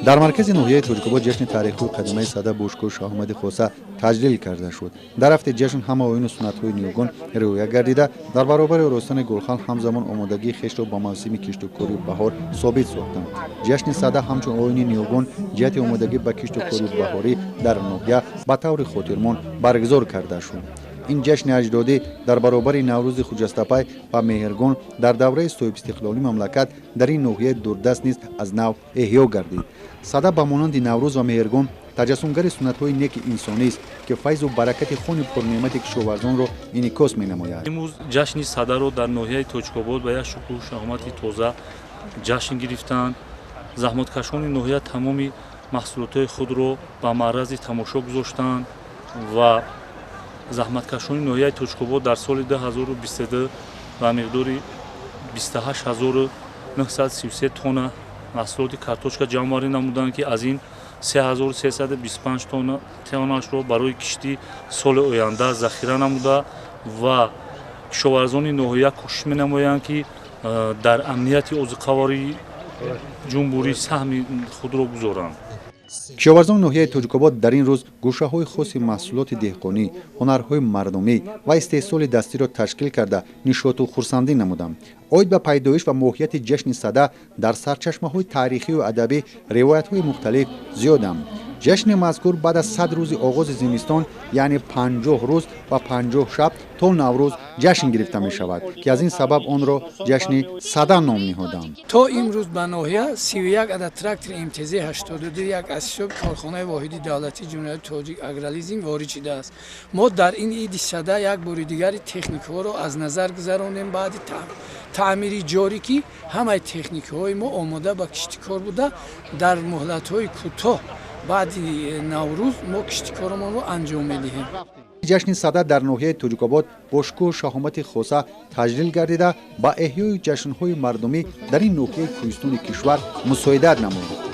Дар маркази ноҳияи Тоҷикобод ҷашни таърихию қадимаи Сада бо шукӯҳу шаҳомати хоса таҷлил карда шуд. Дар рафти ҷашн ҳама оину суннатҳои ниёгон риоя гардида, дар баробари оростани гулхан ҳамзамон омодагии хешро ба мавсими киштукорию баҳор собит сохтанд. Ҷашни Сада ҳамчун оини ниёгон ҷиҳати омодагӣ ба киштукорию баҳорӣ дар ноҳия ба таври хотирмон баргузор карда шуд. Ин ҷашни аҷдодӣ дар баробари Наврӯзи Хуҷастапай ва Меҳргон дар давраи соҳибистиқлолии мамлакат дар ин ноҳияи дурдаст низ аз нав эҳё гардид. Сада ба монанди Наврӯз ва Меҳргон таҷассумгари суннатҳои неки инсонист, ки файзу баракати хони пурнеъмати кишоварзонро инъикос менамояд. Имрӯз ҷашни Садаро дар ноҳияи Тоҷикобод ба як шукӯҳу шаҳомати тоза ҷашн гирифтанд. Заҳматкашони ноҳия тамоми маҳсулотҳои худро ба маърази тамошо гузоштанд ва заҳматкашони ноҳияи Тоҷикобод дар соли 2022 ба миқдори 28933 тонна маҳсулоти картошка ҷамъоварӣ намуданд, ки аз ин 3325 тоннаашро барои кишти соли оянда захира намуда ва кишоварзони ноҳия кӯшиш менамоянд, ки дар амнияти озуқавории ҷумҳурӣ саҳми худро гузоранд. Кишоварзони ноҳияи Тоҷикобод дар ин рӯз гӯшаҳои хоси маҳсулоти деҳқонӣ, ҳунарҳои мардумӣ ва истеҳсоли дастиро ташкил карда, нишоту хурсандӣ намуданд. Оид ба пайдоиш ва моҳияти ҷашни Сада дар сарчашмаҳои таърихию адабӣ ривоятҳои мухталиф зиёданд. Ҷашни мазкур баъд аз 100 рӯзи оғози зимистон, яъне 50 рӯз ва 50 шаб то Наврӯз ҷашн гирифта мешавад, ки аз ин сабаб онро ҷашни Сада ном ниҳоданд. То имрӯз ба ноҳия 31 адад трактори МТЗ 82 як аз ҳисоби корхонаи воҳиди давлатии Ҷумҳурияти Тоҷик Агролизинг ворид шудааст. Мо дар ин иди Сада як бори дигари техникаҳоро аз назар гузаронем баъди таъмири ҷорӣ, ки ҳамаи техникаҳои мо омода ба киштикор буда, дар муҳлатҳои кӯтоҳ баъди Наврӯз мо киштикоромонро анҷом медиҳем. Ҷашни Сада дар ноҳияи Тоҷикобод бо шукӯҳу шаҳомати хоса таҷлил гардида, ба эҳёи ҷашнҳои мардумӣ дар ин ноҳияи кӯҳистони кишвар мусоидат намуд.